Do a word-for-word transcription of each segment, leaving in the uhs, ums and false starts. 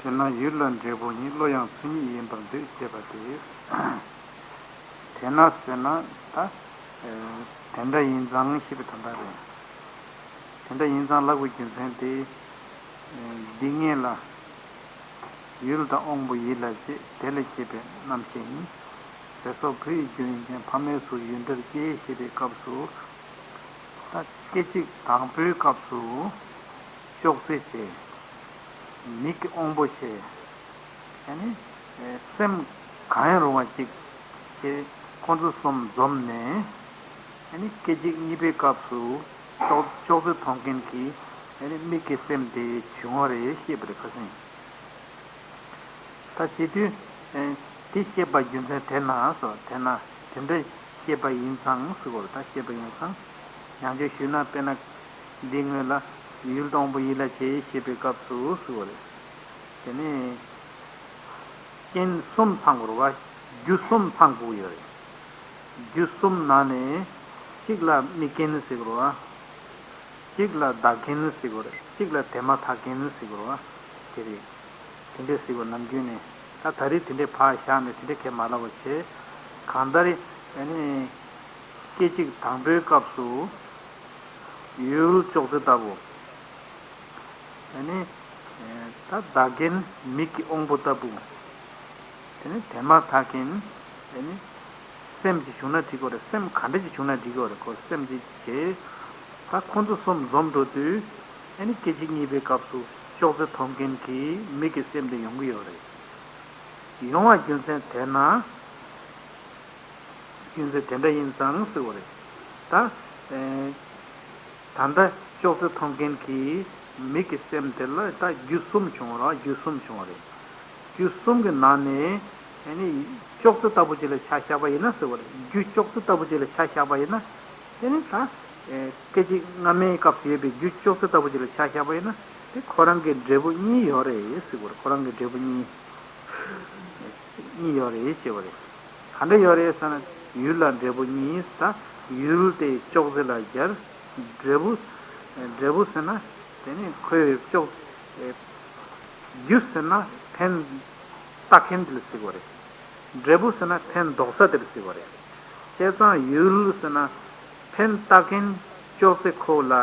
དེས་ན་ཡུལ་ལ་འབྲས་བུ་གཉིས། བློ་ཡང་ཚུལ་གཉིས་ཡིན་པར་འདོད་ཅེས་པ་སྟེ། དེས་ན་ཟེར་ན་ད། དེ་འདྲ་ཡིན་ཙང་ཞེས་པའི་དོན་དག་རེད། དེ་འདྲ་ཡིན་ཙང་ལབ་དགོས་རྒྱུ་མཚན་དེ། འདི་སྔོན་ལ། ཡུལ་དང་དབང་པོ་ཡིད་ལ་བྱེད། དེ་ལས་སྐྱེས་པའི་རྣམ་ཤེས་ཡིན། ཟེར་སོགས་བུ་ཡི་རྒྱུ་ཡིན་ཀྱང་ཕ་མའི་གཟུགས་ཡུལ་འདྲར་སྐྱེ་ཞེས་པའི་སྐབས་སུ། ད་སྐད་ཅིག་དང་པོའི་སྐབས་སུ། ཅོག་ཙེ་བྱས། མིག་གི་དབང་པོ་བྱས། ཨ་ནི། སེམས་གང་ཡང་རུང་བ་ཅིག་དེ་ཁོང་ཚོ་གསུམ་འཛོམས་ནས། ཨ་ནི་སྐད་ཅིག་གཉིས་པའི་སྐབས་སུ་ཅོག་ཅོག་ཙེ་མཐོང་མཁན་གྱི་ཨ་ནི་མིག་གི་སེམས་དེ་བྱུང་བ་རེད་ཞེས་པ་རེད་ཁ་སང་། ད་བྱེད་དུས། དེ་བཤད་པ་རྒྱུ་མཚན་དེ་ན་སོ་དེ་ན་དེ་འདྲ་བཤད་པ་ཡིན་ཙང་ཟེར་བ་རེད། ད་བཤད་པ་ཡིན་ཙང་། ཡང་བསྐྱར་ཞུས་ན་དཔེར་ན། འདི་སྔོན་ལ་ཡུལ་དང་པོ་ཡིད་ལ་བྱེད་ཞེས་པའི་སྐབས་སུ་ཟེར་བ་རེད། དེ་ནས། རྐྱེན་གསུམ་ཚང་དགོས་རེད་བ། རྒྱུ་གསུམ་ཚང་དགོས་ཡོད་རེད། རྒྱུ་གསུམ་ནང་ནས་གཅིག་ལ་དམིགས་རྐྱེན་ཟེར་དགོས་རེད་བ། གཅིག་ལ་བདག་རྐྱེན་ཟེར་དགོས་རེད། གཅིག་ལ་དེ་མ་ཐག་རྐྱེན་ཟེར་དགོས་རེད་བ། དེ་རེད། དེ་འདྲས་ཟེར་བ་ནམ་རྒྱུན་ནས་ད་ད་རེས་དེ་འདྲས་ཕར་བཞག་ནས་དེ་འདྲས་ཁས་མ་ལབ་པ་བྱས། གང་ལྟར་ཨ་ནི་སྐད་ཅིག་དང་པོའི་སྐབས་སུ་ཡུལ་ཅོག་ཙེ་ལྟ་བུ། ཨ་ནི། ད་བདག་རྐྱེན་མིག་གི་དབང་པོ་ལྟ་བུ། དེ་ནི་དེ་མ་ཐག་རྐྱེན། དེ་ནི་སེམས་ཀྱི་བྱུང་ན་འགྲིག་གི་རེད། སེམས་ག་འདྲ་ཅིག་བྱུང་ན་འགྲིག་གི་རེད། ཁོ་སེམས་ཀྱི་བྱེད། ད་ཁོང་ཚོ་གསུམ་འཛོམས་འགྲོ་དུས། ཨ་ནི་སྐད་ཅིག་གཉིས་པའི་སྐབས་སུ་ཅོག་ཙེ་མཐོང་མཁན་གྱི་མིག་གི་སེམས་དེ་ཡོང་གི་ཡོད་རེད། ཡོང་བ་རྒྱུ་མཚན་དེ་ན། རྒྱུ་མཚན་དེ་འདྲ་ཡིན་ཙང་ཟེར་བ་རེད། ད། ད་ལྟ་ཅོག་ཙེ་མཐོང་མཁན་གྱི་མིག་གི་སེམས་དེ་ལ་ད་རྒྱུ་གསུམ་བྱུང་བ་རེད། རྒྱུ་གསུམ་བྱུང་བ་རེད། རྒྱུ་གསུམ་གྱི་ནང་ནས་ཨ་ནི་ཅོག་ཙེ་ལྟ་བུ་ཅིག་ལ་ཆ་བཞག་པ་ཡིན་ན་ཟེར་བ་རེད། རྒྱུ་ཅོག་ཙེ་ལྟ་བུ་ཅིག་ལ་ཆ་བཞག་པ་ཡིན་ན། དེ་ནི་ད། སྐད་ཅིག་སྔ་མའི་སྐབས་སུ་ཡོད་པའི་རྒྱུ་ཅོག་ཙེ་ལྟ་བུ་ཅིག་ལ་ཆ་བཞག་པ་ཡིན་ན། དེ་ཁོ་རང་གི་འབྲས་བུ་གཉིས་ཡོད་རེད་ཟེར་བ་རེད། ཁོ་རང་གི་འབྲས་བུ་གཉིས། གཉིས་ཡོད་རེད་ཞེས་པ་རེད། ག་འདྲ་ཡོད་རེད་ཟེར་ན། ཡུལ་ལ་འབྲས་བུ་གཉིས། ད་ཡུལ་དེ་ཅོག་ཙེ་ལ་སྦྱར། འབྲས་བུ། འབྲས་བུ་ཟེར་ན། དེ་ནི་ཁོའི་ཅོག་རྒྱུ་ཟེར་ན་ཕན་བཏགས་མཁན་དེ་ལ་ཟེར་བ་རེད། འབྲས་བུ་ཟེར་ན་ཕན་འདོགས་ས་དེ་ལ་ཟེར་བ་རེད། བྱས་ཙང་ཡུལ་ཟེར་ན་ཕན་བཏགས་མཁན་ཅོག་ཙེ་ཁོ་ལ།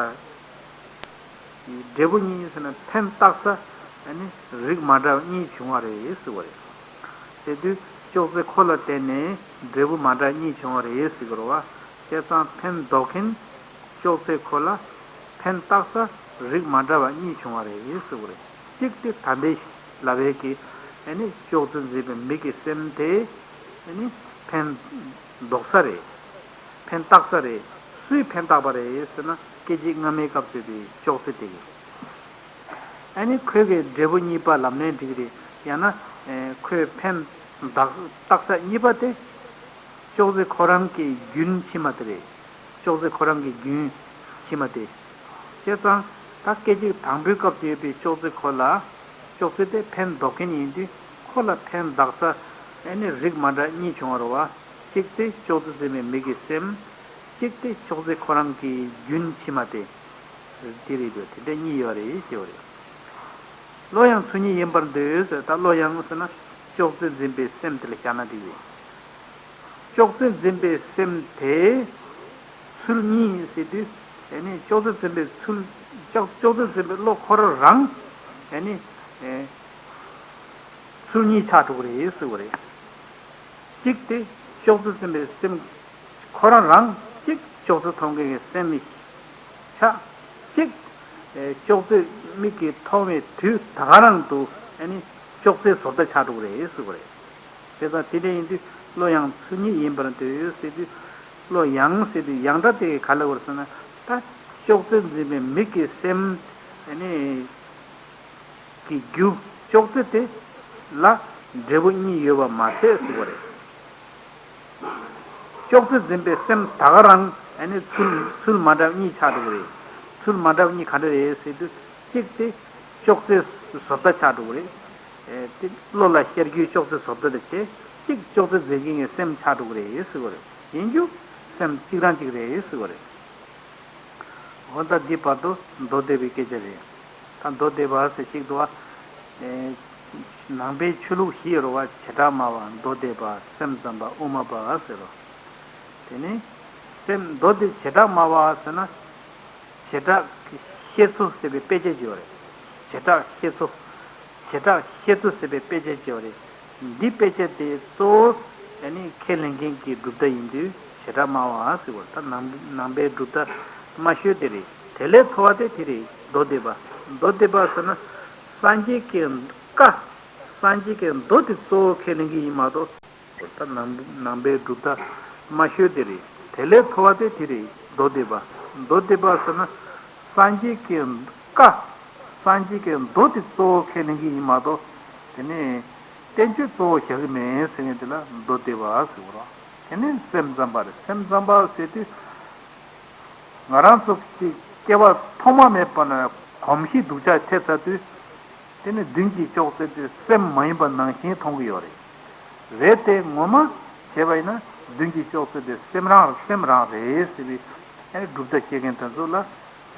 འབྲས་བུ་གཉིས་ཟེར་ན་ཕན་བཏགས་ས་ཨ་ནི་རིགས་མ་འདྲ་བ་གཉིས་བྱུང་བ་རེད་ཟེར་བ་རེད། དེ་དུས་ཅོག་ཙེ་ཁོ་ལ་བརྟེན་ནས་འབྲས་བུ་མ་འདྲ་གཉིས་བྱུང་བ་རེད་ཟེར་གི་རེད་བ། བྱས་ཙང་ཕན་འདོགས་མཁན་ཅོག་ཙེ་ཁོ་ལ་ཕན་བཏགས་ས་རིགས་མ་འདྲ་བ་གཉིས་བྱུང་བ་རེད་ཟེར་བ་རེད། གཅིག་དེ་ད་ལྟའི་ལབ་པའི་གི་ཨ་ནི་ཅོག་ཙེ་འཛིན་པའི་མིག་གི་སེམས་དེ་ཨ་ནི་ཕན་འདོགས་ས་རེད། ཕན་བཏགས་ས་རེད། སུས་ཕན་བཏགས་པ་རེད་ཟེར་ན་སྐད་ཅིག་སྔ་མའི་སྐབས་སུ་ཡོད་པའི་ཅོག་ཙེ་དེ་གི། ཨ་ནི་ཁོས་གི་འབྲས་བུ་གཉིས་པ་ལབ་ནའི་འགྲིག་གི་རེད། ཡང་ན། ཨེ། ཁོས་ཕན་བདག་བཏགས་ས་གཉིས་པ་དེ། ཅོག་ཙེ་ཁོ་རང་གི་རྒྱུན་ཕྱི་མ་དེ་རེད། ཅོག་ཙེ་ཁོ་རང་གི་རྒྱུན་ཕྱི་མ་དེ། བྱས་ཙང་། ད་སྐད་ཅིག་དང་པོའི་སྐབས་སུ་ཡོད་པའི་ཅོག་ཙེ་ཁོ་ལ། ཅོག་ཙེ་དེ་ཕན་འདོགས་མཁན་ཡིན་དུས་ཁོ་ལ་ཕན་བདག་ས་ཨ་ནི་རིགས་མ་འདྲ་གཉིས་བྱུང་བ་རེད་བ། གཅིག་དེ་ཅོག་ཙེ་འཛིན་པའི་མིག་གི་སེམས། གཅིག་དེ་ཅོག་ཙེ་ཁོ་རང་གི་རྒྱུན་ཕྱི་མ་དེ། དེ་རེད་འདུག་དེ་འདྲ་གཉིས་ཡོད་རེད་ཞེས་པ་རེད། བློ་ཡང་ཚུལ་གཉིས་ཡིན་པར་འདོད་ཟེར། ད་བློ་ཡང་ཟེར་ན་ཅོག་ཙེ་འཛིན་པའི་སེམས་དེ་ལ་བཞག་ན་འགྲིག་རེད། ཅོག་ཙེ་འཛིན་པའི་སེམས་དེ་ཚུལ་གཉིས་ཟེར་དུས་ཨ་ནི་ཅོག་ཙེ་འཛིན་པའི་ཚུལ། ཅོག་ཅོག་ཙེ་འཛིན་པའི་བློ་ཁོ་རང་རང་ཨ་ནི་ཨེ། ཚུལ་གཉིས་ཆགས་འགྲོ་གི་རེད་ཟེར་བ་རེད། གཅིག་དེ་ཅོག་ཙེ་འཛིན་པའི་སེམས་ཁོ་རང་རང་གཅིག་ཅོག་ཙེ་མཐོང་མཁན་གྱི་སེམས་ཆགས། གཅིག་ཨེ། ཅོག་ཙེ་མིག་གིས་མཐོང་བའི་དུས་ད་ག་རང་དུ་ཨ་ནི་ཅོག་ཙེ་བཟོ་ལྟ་ཆགས་འགྲོ་གི་རེད་ཟེར་བ་རེད། དེ་ཙང་དེ་འདྲ་ཡིན་དུས་བློ་ཡང་ཚུལ་གཉིས་ཡིན་པར་འདོད་ཟེར་དུས། བློ་ཡང་ཟེར་དུས་ཡང་སྒྲ་དེ་ག་ལ་བར་ཟེར་ན། ད་ཅོག་ཙེ་འཛིན་པའི་མིག་གི་སེམས་ཨ་ནི་གི་རྒྱུ་ཅོག་ཙེ་དེ་ལ་འབྲས་བུ་གཉིས་ཡོད་པ་མ་ཟད་ཟེར་བ་རེད། ཅོག་ཙེ་འཛིན་པའི་སེམས་ད་ག་རང་ཨ་ནི་ཚུལ་ཚུལ་མ་འདྲ་གཉིས་ཆགས་འགྲོ་གི་རེད། ཚུལ་མ་འདྲ་གཉིས་ག་འདྲ་རེད་ཟེར་དུས་གཅིག་དེ་ཅོག་ཙེ་བཟོ་ལྟ་ཆགས་འགྲོ་གི་རེད། ཨེ། དེ་བློ་ལ་ཤར་རྒྱུའི་ཅོག་ཙེ་བཟོ་ལྟ་དེ་བྱས། གཅིག་ཅོག་ཙེ་འཛིན་མཁན་གྱི་སེམས་ཆགས་འགྲོ་གི་རེད་ཟེར་བ་རེད། ཡིན་རྒྱུ་སེམས་གཅིག་རང་གཅིག་རེད་ཟེར་བ་རེད། འོ་ད་འདི་བར་དུ་མདོ་སྡེ་པའི་སྐད་ཆ་རེད། ད་མདོ་སྡེ་པ་ཟེར་གཅིག་འདུག་ཨ། ཨེ། ནང་པའི་ཆོས་ལུགས་བཞི་ཡོད་རེད་བ། བྱེ་བྲག་སྨྲ་བ། མདོ་སྡེ་པ། སེམས་ཙམ་པ། དབུ་མ་པ་ཟེར་རོ། དེ་ནི་སེམས་མདོ་སྡེ་བྱེ་བྲག་སྨྲ་བ་ཟེར་ན། བྱེ་བྲག་བཤད་ཚུལ་ཟེར་བའི་དཔེ་ཆ་ཅིག་ཡོད་རེད། བྱེ་བྲག་བཤད་ཚུལ། བྱེ་བྲག་བཤད་ཚུལ་ཟེར་བའི་དཔེ་ཆ་ཅིག་ཡོད་རེད། འདི་དཔེ་ཆ་དེ་གཙོ་བོ་ཨ་ནི་ཁས་ལེན་མཁན་གྱི་གྲུབ་མཐའ་ཡིན་དུས་བྱེ་བྲག་སྨྲ་བ་ཟེར་བ། ད་ནང་ནང་པའི་གྲུབ་མཐའ་སྨྲ་ཤོས་དེ་རེད། དེ་ལས་མཐོ་བ་དེ་དེ་རེད། མདོ་སྡེ་པ། མདོ་སྡེ་པ་ཟེར་ན་སངས་རྒྱས་ཀྱི་བཀའ། སངས་རྒྱས་ཀྱི་མདོ་དེ་གཙོ་བོ་ཁས་ལེན་གྱི་ཡིན་མ་གཏོགས། ད་ནང་ནང་པའི་གྲུབ་མཐའ་སྨྲ་ཤོས་དེ་རེད། དེ་ལས་མཐོ་བ་དེ་དེ་རེད། མདོ་སྡེ་པ། མདོ་སྡེ་པ་ཟེར་ན་སངས་རྒྱས་ཀྱི་བཀའ། སངས་རྒྱས་ཀྱི་མདོ་དེ་གཙོ་བོ་ཁས་ལེན་གྱི་ཡིན་མ་གཏོགས། དེ་ནས་བསྟན་བཅོས་གཙོ་བོ་བཞག་གི་མེད་ཟེར་མཁན་དེ་ལ་མདོ་སྡེ་པ་ཟེར་གོ་རོགས། དེ་ནས་སེམས་ཙམ་པ་རེད། སེམས་ཙམ་པ་ཟེར་དུས། ང་རང་ཚོ་གི་སྐྱེ་བ་ཐོག་མ་མེད་པ་ནས་གོམས་གཤིས་སྡུག་ཅག་ཐེབས་ཚར་དུས། དེ་ནི་མདུན་གྱི་ཅོག་ཙེ་དེ་སེམས་མ་ཡིན་པ་ནང་བཞིན་མཐོང་གི་ཡོད་རེད། རེད་དེ་ངོ་མ་བྱས་པ་ཡིན་ན་མདུན་གྱི་ཅོག་ཙེ་དེ་སེམས་རང་སེམས་རང་རེད་ཟེར་བའི་ཨ་ནི་གྲུབ་མཐའ་བཤད་མཁན་དེ་ཚོ་ལ།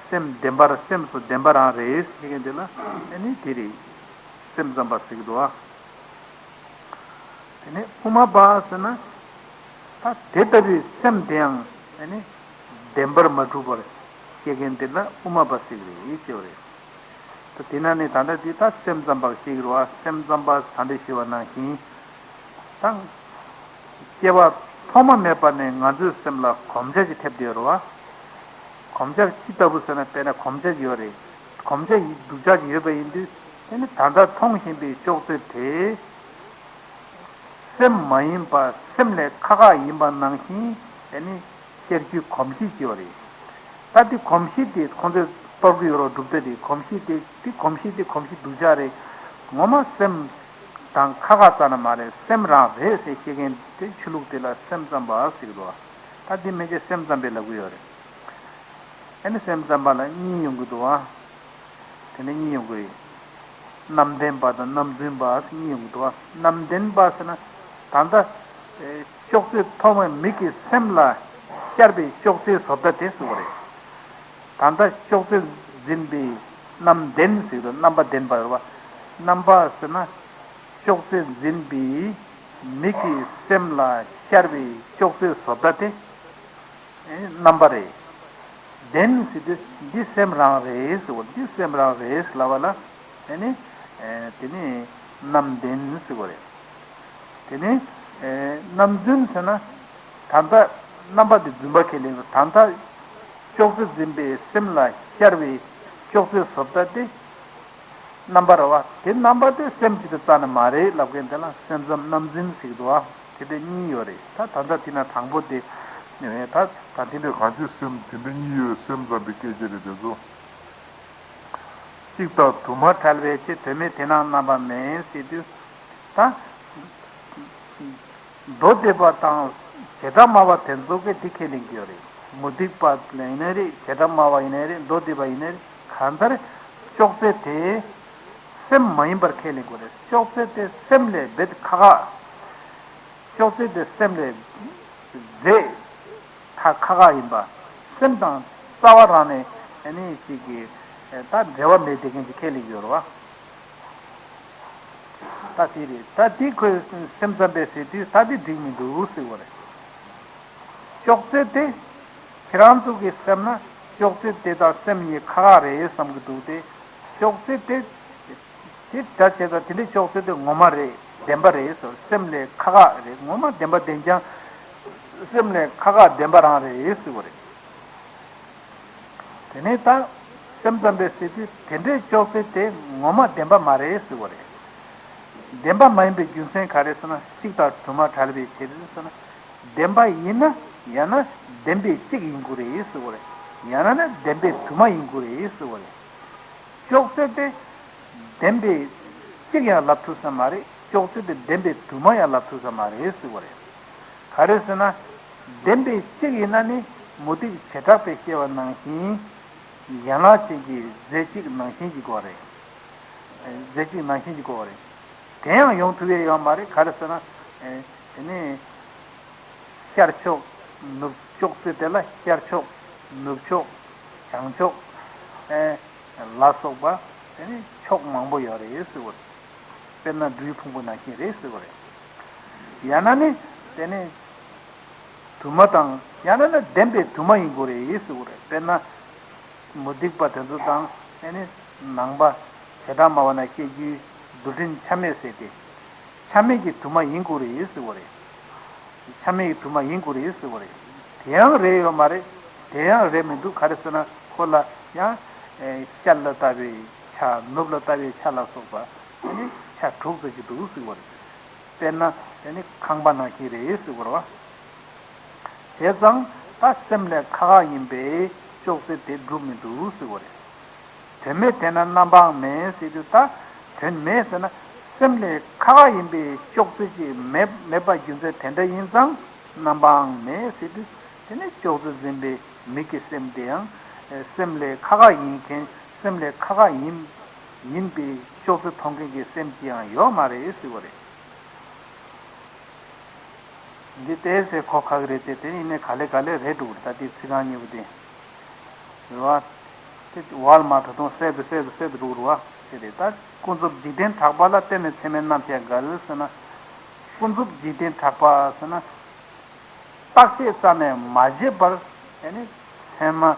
སེམས་བདེན་པར་སེམས་སུ་བདེན་པ་རང་རེད་ཟེར་མཁན་དེ་ལ་ཨ་ནི་དེ་རེད། སེམས་ཙམ་པ་ཟེར་གི་འདུག་ཨ། དེ་ནས་དབུ་མ་པ་ཟེར་ན། ད་དེ་ལྟ་བུའི་སེམས་དེའང་ཨ་ནི་བདེན་པར་མ་གྲུབ་པར་བཤད་མཁན་དེ་ལ་དབུ་མ་པ་ཟེར་གི་རེད་ཅེས་པ་རེད། ད་དེ་ན་ནི་ད་ལྟ་འདི་ད་སེམས་ཙམ་པ་ཟེར་གི་རེད་བ། སེམས་ཙམ་པ་ད་འདི་ཞུས་པ་ནང་བཞིན། ད་སྐྱེ་བ་ཐོག་མ་མེད་པ་ནས་ང་ཚོའི་སེམས་ལ་གོམས་ཆ་ཞིག་ཐེབས་བསྡད་ཡོད་རེད་བ། གོམས་ཆ་ཅི་ལྟ་བུ་ཟེར་ན་དཔེར་ན་གོམས་ཆ་ཞིག་ཡོད་རེད། གོམས་ཆ་ཡི་སྡུག་ཅག་ཅིག་ཡོད་པ་ཡིན་དུས་དེ་ནི་ད་ལྟ་མཐོང་བཞིན་པའི་ཅོག་ཙེ་དེ། སེམས་མ་ཡིན་པ་སེམས་ལས་ཁག་ཁག་ཡིན་པ་ནང་བཞིན་ཨ་ནི་བསྐྱར་རྒྱུའི་གོམས་གཤིས་ཅིག་ཡོད་རེད། ད་དེ་གོམས་གཤིས་དེ་ཁོང་ཚོས་གཏོར་གྱི་ཡོད་རེད། གྲུབ་མཐའ་དེ་གོམས་གཤིས་དེ་དེ་གོམས་གཤིས་དེ་གོམས་གཤིས་སྡུག་ཅག་རེད། ངོ་མ་སེམས་དང་ཁག་ཁག་རྩ་ནས་མ་རེད། སེམས་རང་རེད་ཟེར་བཤད་མཁན་དེ་ཆོས་ལུགས་དེ་ལ་སེམས་ཙམ་པ་ཟེར་གི་འདུག་ད་དེ་མན་ཆད་སེམས་ཙམ་པས་ལབ་གི་ཡོད་རེད། ཨ་ནི་སེམས་ཙམ་པ་ལ་གཉིས་ཡོང་གི་འདུག་ཨ། དེ་ནས་གཉིས་ཡོང་གི་རེད། རྣམ་བདེན་པ་དང་རྣམ་རྫུན་པ་གཉིས་ཡོང་གི་འདུག་ཨ། རྣམ་བདེན་པ་ཟེར་ན་ད་ལྟ་ཨེ་ཅོག་ཙེ་ཐོག་མའི་མིག་གི་སེམས་ལ་ཤར་བའི་ཅོག་ཙེའི་བཟོ་ལྟ་དེ་ཟེར་བ་རེད། ད་ལྟ་ཅོག་ཙེ་འཛིན་པའི་རྣམ་བདེན་ཟེར་དུས་རྣམ་པ་བདེན་པ་རེད་བ། རྣམ་པ་ཟེར་ན་ཅོག་ཙེ་འཛིན་པའི་མིག་གི་སེམས་ལ་ཤར་བའི་ཅོག་ཙེའི་བཟོ་ལྟ་དེ། ཨེ་རྣམ་པ་རེད། བདེན་ཟེར་དུས་འདི་སེམས་རང་རེད་ཟེར་བ། འདི་སེམས་རང་རེད་ལབ་པ་ལ་ཨེ་ནི་ཨེ་དེ་ནི་རྣམ་བདེན་ཟེར་བ་རེད། དེ་ནི་ཨེ་རྣམ་རྫུན་ཟེར་ན་ད་ལྟ་རྣམ་པ་དེ་རྫུན་པ་ཁས་ལེན། ད་ལྟ་ཅོག་ཙེ་འཛིན་པའི་སེམས་ལ་ཤར་བའི་ཅོག་ཙེ་བཟོ་ལྟ་དེ། རྣམ་པ་རེད་བ། དེ་རྣམ་པ་དེ་སེམས་གཅིག་ཏུ་རྩ་ནས་མ་རེད་ལབ་མཁན་དེ་ལ་སེམས་ཙམ་རྣམ་རྫུན་ཟེར་གྱི་འདུག་བ། དེ་འདྲ་གཉིས་ཡོད་རེད། ད་ད་ལྟ་དེ་ན་དང་པོ་དེ་ནས་ད་ད་དེ་འདྲ་གང་ཅི་སེམས་དེ་འདྲ་གཉིས་ཡོད། སེམས་ཙམ་པའི་སྐད་ཆ་རེད་དེ་ཚོ། གཅིག་དང་དུ་མ་བྲལ་བའི་ཕྱིར། དོན་མེད་དེ་ན་རྣམ་པ་མེད་ཟེར་དུས་ད། མདོ་སྡེ་པ་དང་བྱེ་བྲག་སྨྲ་བ་དེ་ཚོ་གིས་འདི་ཁས་ལེན་གྱི་ཡོད་རེད། མུ་སྟེགས་པ་ཡིན་ནའི་རེད། བྱེ་བྲག་སྨྲ་བ་ཡིན་ནའི་རེད། མདོ་སྡེ་པ་ཡིན་ནའི་རེད། གང་ལྟར་ཅོག་ཙེ་དེ་སེམས་མ་ཡིན་པར་ཁས་ལེན་དགོས་རེད། ཅོག་ཙེ་དེ་སེམས་ལས་རྦད་ཁག་ཁག་ཅོག་ཙེ་དེ་སེམས་ལས་རྫས་ད་ཁག་ཁག་ཡིན་པ། སེམས་དང་རྩ་བ་རང་ནས་ཨ་ནི་ཅིག་གི་ད་འབྲེལ་བ་མེད་བསྡད་མཁན་ཅིག་ཁས་ལེན་གྱི་ཡོད་རེད་བ། ད་དེ་རེད། ད་དེ་ཁོས་སེམས་ཙམ་པས་ཟེར་དུས་ད་དེ་འགྲིག་མི་འདུག་ཟེར་བ་རེད། ཅོག་ཙེ་དེ་ཁྱེད་རང་ཚོ་གིས་བསམ་ན་ཅོག་ཙེ་དེ་དང་སེམས་གཉིས་ཁག་ཁག་རེད་བསམ་གྱི་འདུག་སྟེ། ཅོག་ཙེ་དེ་དེ་འདྲ་བྱས་ཙང་དེ་འདྲའི་ཅོག་ཙེ་དེ་ངོ་མ་རེད། བདེན་པ་རེད་ཟེར། སེམས་ལས་ཁག་ཁག་རེད། ངོ་མ་བདེན་པ་བདེན་རྐྱང་། སེམས་ལས་ཁག་ཁག་བདེན་པ་རང་རེད་ཟེར་བ་རེད། དེ་ནས་ད་སེམས་ཙམ་པས་ཟེར་དུས་དེ་འདྲའི་ཅོག་ཙེ་དེ་ངོ་མ་བདེན་པ་མ་རེད་ཟེར་བ་རེད། བདེན་པ་མ་ཡིན་པའི་རྒྱུ་མཚན་ག་རེ་ཟེར་ན། གཅིག་དང་དུ་མ་བྲལ་བའི་ཕྱིར་ཟེར་ན། བདེན་པ་ཡིན་ན་ཡང་ན་བདེན་པའི་གཅིག་ཡིན་དགོས་རེད་ཟེར་བ་རེད། ཡང་ན་ནི་བདེན་པའི་དུ་མ་ཡིན་དགོས་རེད་ཟེར་བ་རེད། ཅོག་ཙེ་དེ་བདེན་པའི་གཅིག་ཡང་ལབ་ཐུབ་ས་མ་རེད། ཅོག་ཙེ་དེ་བདེན་པའི་དུ་མ་ཡང་ལབ་ཐུབ་ས་མ་རེད་ཟེར་བ་རེད། ག་རེ་ཟེར་ན། བདེན་པའི་གཅིག་ཡིན་ན་ནི་མུ་སྟེགས་བྱེ་བྲག་པས་བཤད་པ་ནང་བཞིན་ཡན་ལག་ཅན་གྱི་རྫས་གཅིག་ནང་བཞིན་གྱི་དགོས་རེད། རྫས་གཅིག་ནང་བཞིན་གྱི་དགོས་རེད། དེ་ཡང་ཡོང་ཐུབ་ཡས་ཡོད་མ་རེད། ག་རེ་ཟེར་ན། དེ་ནི་ཤར་ཕྱོགས་ནུབ་ཕྱོགས་ཟེར་དེ་ལ་ཤར་ཕྱོགས་ནུབ་ཕྱོགས་བྱང་ཕྱོགས་ལ་སོགས་པ་དེ་ནི་ཕྱོགས་མང་པོ་ཡོད་རེད་ཟེར་བ་རེད། དཔེར་ན་སྦྲུལ་ཕུང་པོ་ནང་བཞིན་རེད་ཟེར་བ་རེད། ཡང་ན་ནི་དེ་ནི་དུ་མ་དང་ཡང་ན་ནི་ལྡན་པའི་དུ་མ་ཡིན་དགོས་རེད་ཟེར་བ་རེད། དཔེར་ན་མུ་སྟེགས་པ་དེ་ཚོ་དང་དེ་ནི་ནང་པ་བྱེ་བྲག་སྨྲ་བ་ན་བཤད་རྒྱུའི་རྡུལ་ཕྲན་ཆ་མེད་ཟེར་ཏེ། ཆ་མེད་ཀྱི་དུ་མ་ཡིན་དགོས་རེད་ཟེར་བ་རེད། ཆ་མེད་ཀྱི་དུ་མ་ཡིན་དགོས་རེད་ཟེར་བ་རེད། དེ་ཡང་རེད་ཡོད་མ་རེད། དེ་ཡང་རེད་མི་འདུག་ག་རེ་ཟེར་ན་ཁོ་ལ་ཡང་ཨེ་ཤར་ལ་ལྟ་བའི་ཆ་ནུབ་ལ་ལྟ་བའི་ཆ་ལ་སོགས་པ་དེ་ནི་ཆ་དྲུག་ཙམ་ཅིག་འདུག་ཟེར་བ་རེད། དཔེར་ན་དེ་ནི་ཁང་པ་ནང་བཞིན་རེད་ཟེར་བ་རེད་བ། བྱས་ཙང་ད་སེམས་ལས་ཁ་ཁ་ཡིན་པས་ཅོག་ཙེ་དེ་འགྲུབ་མི་འདུག་ཟེར་བ་རེད། དོན་མེད་དེ་ན་རྣམ་པའང་མེད་ཟེར་དུས་ད་དོན་མེད་ཟེར་ན་སེམས་ལས་ཁ་ཁ་ཡིན་པའི་ཅོག་ཙེ་ཅིག་མེད་མེད་པ་རྒྱུ་མཚན་དེ་འདྲ་ཡིན་ཙང་རྣམ་པའང་མེད་ཟེར་དུས་དེ་ནི་ཅོག་ཙེ་འཛིན་པའི་མིག་གི་སེམས་དེ་ཡང་སེམས་ལས་ཁ་ཁ་ཡིན་མཁན་སེམས་ལས་ཁ་ཁ་ཡིན་ཡིན་པའི་ཅོག་ཙེ་མཐོང་མཁན་གྱི་སེམས་ཅི་ཡང་ཡོད་མ་རེད་ཟེར་བ་རེད། འདི་ཏོག་ཙམ་གོ་ཁག་རེད་དེ། དེ་ཡིན་ནའི་ག་ལེ་ག་ལེ་རེད་འགྲོ་གི་རེད། ད་དེ་ཚིག་རྐང་གཉིས་པོ་དེ་རེད་བ། དེ་ཝཱལ་མ་ད་དུང་གསལ་དུ་གསལ་དུ་གསལ་དུ་འགྲོ་གི་རེད་བ། དེ་རེད། ད་ཀུན་རྫོབ་འཇིག་རྟེན་གྲགས་པ་ལ་བརྟེན་ནས་ཚད་མའི་རྣམ་གཞག་འགལ་ཟེར་ན། ཀུན་རྫོབ་འཇིག་རྟེན་གྲགས་པ་ཟེར་ན། རྟག་ཆད་རྩ་ནས་མ་བྱས་པར་ཨེ་ནི་ཚད་མ་ཨེ་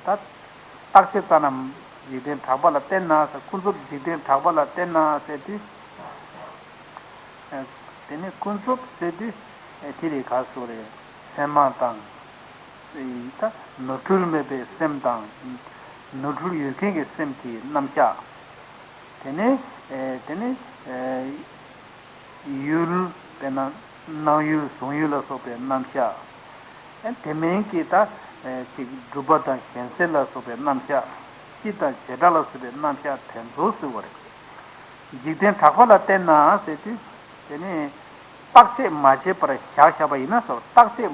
ད་རྟག་ཆད་རྩ་ནས་འཇིག་རྟེན་གྲགས་པ་ལ་བརྟེན་ན་ཟེར། ཀུན་རྫོབ་འཇིག་རྟེན་གྲགས་པ་ལ་བརྟེན་ན་ཟེར་དུས། དེ་ནི་ཀུན་རྫོབ་ཟེར་དུས་དེ་རིགས་ག་སོགས་རེད། མཚན་མ་དང་། ད་ནོར་འཁྲུལ་མེད་པའི་སེམས་དང་། ནོར་འཁྲུལ་ཡོད་མཁན་གྱི་སེམས་ཀྱི་རྣམ་གཞག་དེ་ནི་དེ་ནི་ཡུལ་དཔེར་ན་སྣང་ཡུལ་གཟུང་ཡུལ་ལ་སོགས་པའི་རྣམ་གཞག་དེ་མིན་གྱི་ད་ཅིག་སྒྲུབ་པ་དང་གཞན་སེལ་ལ་སོགས་པའི་རྣམ་གཞག་སྤྱི་དང་བྱེ་བྲག་ལ་སོགས་པའི་རྣམ་གཞག་དེ་ཚོ་ཟེར་བ་རེད། འཇིག་རྟེན་གྲགས་པ་ལ་བརྟེན་ན་ཟེར་དུས་དེ་ནི་རྟག་ཆད་མ་བྱས་པར་བཞག་བཞག་པ་ཡིན་ན་ཟེར། རྟག་ཆད་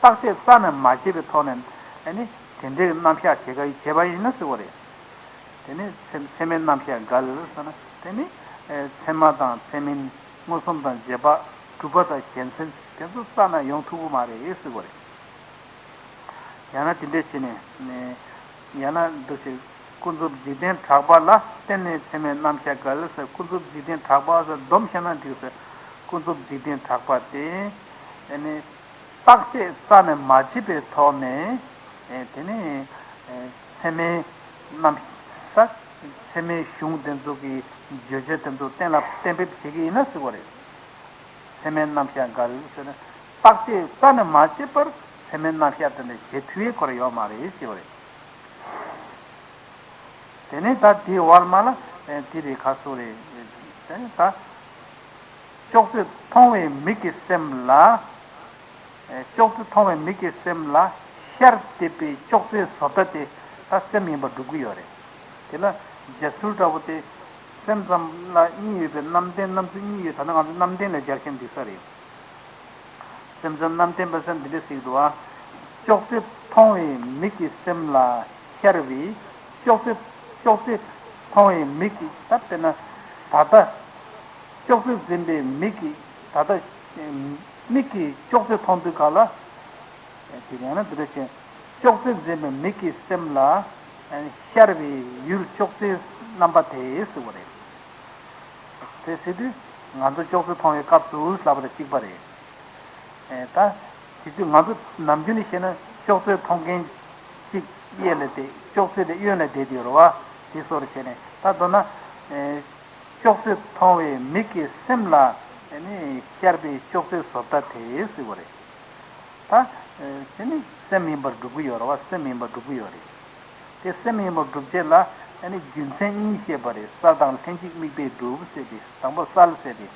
རྟག་ཆད་རྩ་ནས་མ་བྱས་པའི་ཐོག་ནས་ཨ་ནི་དེ་འདྲའི་རྣམ་གཞག་བྱེད་དགོས་བྱས་པ་ཡིན་ན་ཟེར་བ་རེད། དེ་ནི་ཚད་ཚད་མའི་རྣམ་གཞག་འགལ་ཟེར་ན་དེ་ནི་ཚད་མ་དང་ཚད་མིན་མངོན་སུམ་དང་རྗེས་དཔག་གྲུབ་པ་དང་གཞན་སེལ་དེ་ཚོ་རྩ་ནས་ཡོང་ཐུབ་ཀྱི་མ་རེད་ཟེར་བ་རེད། ཡང་ན་དེ་འདྲས་བྱས་ནས། ཡང་ན་འདུ་ཤེས། ཀུན་རྫོབ་འཇིག་རྟེན་གྲགས་པ་ལ་བརྟེན་ནས་ཚད་མའི་རྣམ་གཞག་འགལ་ཟེར། ཀུན་རྫོབ་འཇིག་རྟེན་གྲགས་པ་ཟེར་སྡོམ་བྱས་ན་འགྲིག་ཟེར། ཀུན་རྫོབ་འཇིག་རྟེན་གྲགས་པ་དེ་ཨེ་ནི་རྟག་ཆད་རྩ་ནས་མ་བྱས་པའི་ཐོག་ནས་ཨེ་དེ་ནི་ཨེ་ཚད་མའི་རྣམ་ས་ཚད་མའི་གཞུང་དེ་ཚོ་གི་བརྗོད་བྱ་དེ་ཚོ་གཏན་ལ་གཏན་འབེབས་བྱེད་ཀྱི་ཡིན་ན་ཟེར་བ་རེད། ཚད་མའི་རྣམ་གཞག་འགལ་ཟེར་ན་རྟག་ཆད་རྩ་ནས་མ་བྱས་པར་ཚད་མའི་རྣམ་གཞག་དེ་འདྲ་བྱེད་ཐུབ་ཡས་ཁོ་ར་ཡོད་མ་རེད་ཟེར་བ་རེད། དེ་ནས་ད་དེའི་བར་མ་ལ་དེ་རེད་ག་སོགས་རེད། དེ་ནས་ད་ཅོག་ཙེ་མཐོང་བའི་མིག་གི་སེམས་ལ། ཅོག་ཙེ་མཐོང་བའི་མིག་གི་སེམས་ལ་ཤར་བསྡད་པའི་ཅོག་ཙེའི་བཟོ་ལྟ་དེ་ད་སེམས་ཡིན་པར་སྒྲུབ་ཀྱི་ཡོད་རེད། དེ་ལ་སྦྱར་ཚུལ་འདྲ་པོ་དེ། སེམས་ཙམ་ལ་གཉིས་ཡོད་པའི་རྣམ་ལྡན་རྣམ་ཚོགས་གཉིས་ཡོད། ད་ནི་ང་ཚོ་རྣམ་ལྡན་ལ་སྦྱར་མཁན་འདི་ས་རེད། སེམས་ཙམ་རྣམ་ལྡན་པ་སེམས་འདི་འདྲ་ཟེར་གྱི་འདུག་ཨ། ཅོག་ཙེ་མཐོང་བའི་མིག་གི་སེམས་ལ་ཤར་བའི། ཅོག་ཙེ་ཅོག་ཙེ་མཐོང་བའི་མིག་གི་ད་དཔེར་ན་ད་ལྟ་ཅོག་ཙེ་འཛིན་པའི་མིག་གི་ད་ལྟ་མིག་གིས་ཅོག་ཙེ་མཐོང་དུས་ག་ལ། དེ་ཡང་ན་འདི་འདྲ་བྱས། ཅོག་ཙེ་འཛིན་པའི་མིག་གི་སེམས་ལ་ཤར་བའི་ཡུལ་ཅོག་ཙེའི་རྣམ་པ་དེ་ཟེར་བ་རེད། དེ་ཟེར་དུས་ང་ཚོ་ཅོག་ཙེ་མཐོང་བའི་སྐབས་སུ་ལབ་པ་དང་གཅིག་པ་རེད། ད་དེ་དུས་ང་ཚོ་ནམ་རྒྱུན་ནས་བཤད་ན་ཅོག་ཙེ་མཐོང་མཁན་གཅིག་གཡས་ལ་བསྡད། ཅོག་ཙེ་དེ་གཡོན་ལ་བསྡད་དེ་ཡོད་རེད་བ། དེ་སོར་བྱས་ནས་ད་མདོར་ན། ཅོག་ཙེ་མཐོང་བའི་མིག་གི་སེམས་ལ་ཤར་བའི་ཅོག་ཙེ་བཟོ་ལྟ་དེ་ཟེར་བ་རེད། ད། དེ་ནི་སེམས་ཡིན་པར་སྒྲུབ་ཀྱི་ཡོད་རེད་བ། སེམས་ཡིན་པར་སྒྲུབ་ཀྱི་ཡོད་རེད། དེ་སེམས་ཡིན་པར་སྒྲུབ་བྱེད་ལ་ཨ་ནི་རྒྱུ་མཚན་གཉིས་བཤད་པ་རེད། གསལ་དང་ལྷན་ཅིག་དམིགས་པས་གྲུབ་ཟེར་ཏེ། དང་པོ་གསལ་ཟེར་ཏེ།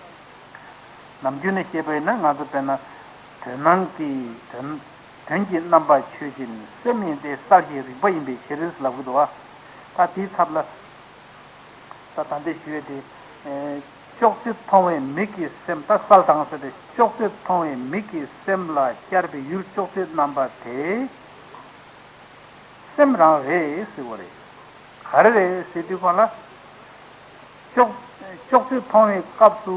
ནམ་རྒྱུན་ནས་བཤད་པ་ཡིན་ན་ང་ཚོ་དཔེར་ན། དོན་སྣང་གི་དོན། དོན་གྱི་རྣམ་པ་ཆོས་ཅན། སེམས་ཡིན་ཏེ་གསལ་བྱེད་རིག་པ་ཡིན་པའི་ཕྱིར་ལབ་ཀྱི་འདུག་བ། ད་དེའི་ཚབ་ལ། ད་ད་ལྟའི་ཞུ་ཡས་དེ། ཅོག་ཙེ་མཐོང་བའི་མིག་གི་སེམས། ད་གསལ་དང་ཟེར་ཏེ། ཅོག་ཙེ་མཐོང་བའི་མིག་གི་སེམས་ལ་ཤར་བའི་ཡུལ་ཅོག་ཙེའི་རྣམ་པ་དེ་སེམས་རང་རེད་ཟེར་བ་རེད། ག་རེ་རེད་ཟེར་དུས་གང་ལ། ཅོག་ཅོག་ཙེ་མཐོང་བའི་སྐབས་སུ་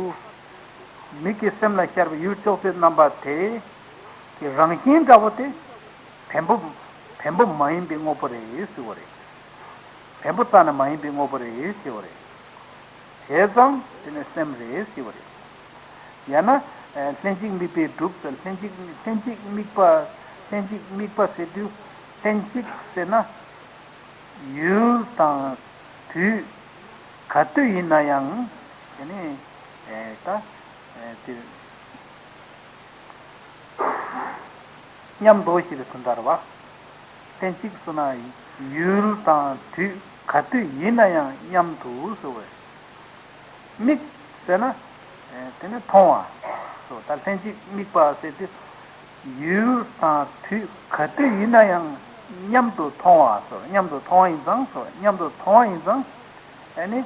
མིག་གི་སེམས་ལ་ཤར་བའི་ཡུལ་ཅོག་ཙེའི་རྣམ་པ་དེ་གི་རང་བཞིན་འདྲ་བོ་དེ་བེམ་པོ་བེམ་པོ་མ་ཡིན་པའི་དངོས་པོ་རེད་ཟེར་བ་རེད། བེམ་པོ་རྩ་ནས་མ་ཡིན་པའི་དངོས་པོ་རེད་ཟེར་བ་རེད། བྱས་ཙང་དེ་ནི་སེམས་རེད་ཟེར་བ་རེད། ཡང་ན། ལྷན་ཅིག་དམིགས་པས་གྲུབ་ཟེར། ལྷན་ཅིག་ལྷན་ཅིག་དམིགས་པ། ལྷན་ཅིག་དམིགས་པ་ཟེར་དུས། ལྷན་ཅིག་ཟེར་ན། ཡུལ་དང་དུས་ག་དུས་ཡིན་ན་ཡང་། དེ་ནི། ད། དེ། མཉམ་དུ་ཞེས་པའི་དོན་དག་རེད་བ། ལྷན་ཅིག་ཟེར་ན་ཡུལ་དང་དུས་ག་དུས་ཡིན་ན་ཡང་མཉམ་དུ་ཟེར་བས། དམིགས་ཟེར་ན། དེ་ནི་མཐོང་བ། སོ་ད་ལྷན་ཅིག་དམིགས་པ་ཟེར་དུས། ཡུལ་དང་དུས་ག་དུས་ཡིན་ན་ཡང་མཉམ་དུ་མཐོང་བ་སོ། མཉམ་དུ་མཐོང་བ་ཡིན་ཙང་སོ། མཉམ་དུ་མཐོང་བ་ཡིན་ཙང་། ཨ་ནི།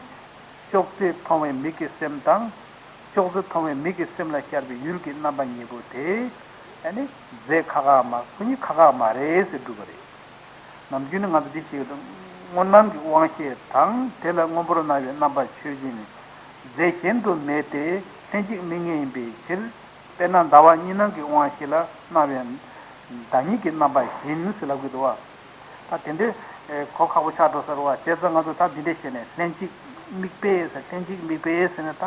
ཅོག་ཙེ་མཐོང་བའི་མིག་གི་སེམས་དང་། ཅོག་ཙེ་མཐོང་བའི་མིག་གི་སེམས་ལ་ཤར་བའི་ཡུལ་གྱི་རྣམ་པ་གཉིས་པོ་དེ། ཨ་ནི། རྫས་ཁག་ཁག་མ། ཁོ་གཉིས་ཁག་ཁག་མ་རེད་ཟེར་སྒྲུབ་པ་རེད། ནམ་རྒྱུན་ནི་ང་ཚོ་འདི་ཞིག་ལ། སྔོ་སྣང་གི་དབང་ཤེས་དང་དེ་ལ་སྔོན་པོར་སྣང་བའི་རྣམ་པ་ཆོས་ཅན། རྫས་གཞན་དུ་མེད་དེ་ལྷན་ཅིག་དམིགས་ངེས་ཡིན་པའི་ཕྱིར། དཔེར་ན་ཟླ་བ་གཉིས་སྣང་གི་དབང་ཤེས་ལ་སྣང་བའི་བདག་ཉིད་ཀྱི་རྣམ་པ་བཞིན་ཟེར་ལབ་ཀྱི་འདུག་བ། ད་དེ་འདྲའི་གོ་ཁག་པོ་ཆགས་འགྲོ་ས་རེད་བ། བྱས་ཙང་ང་ཚོ་ད་འདི་འདྲ་བཤད་ནས་ལྷན་ཅིག་དམིགས་པས་ཟེར། ལྷན་ཅིག་དམིགས་པས་ཟེར་ན་ད།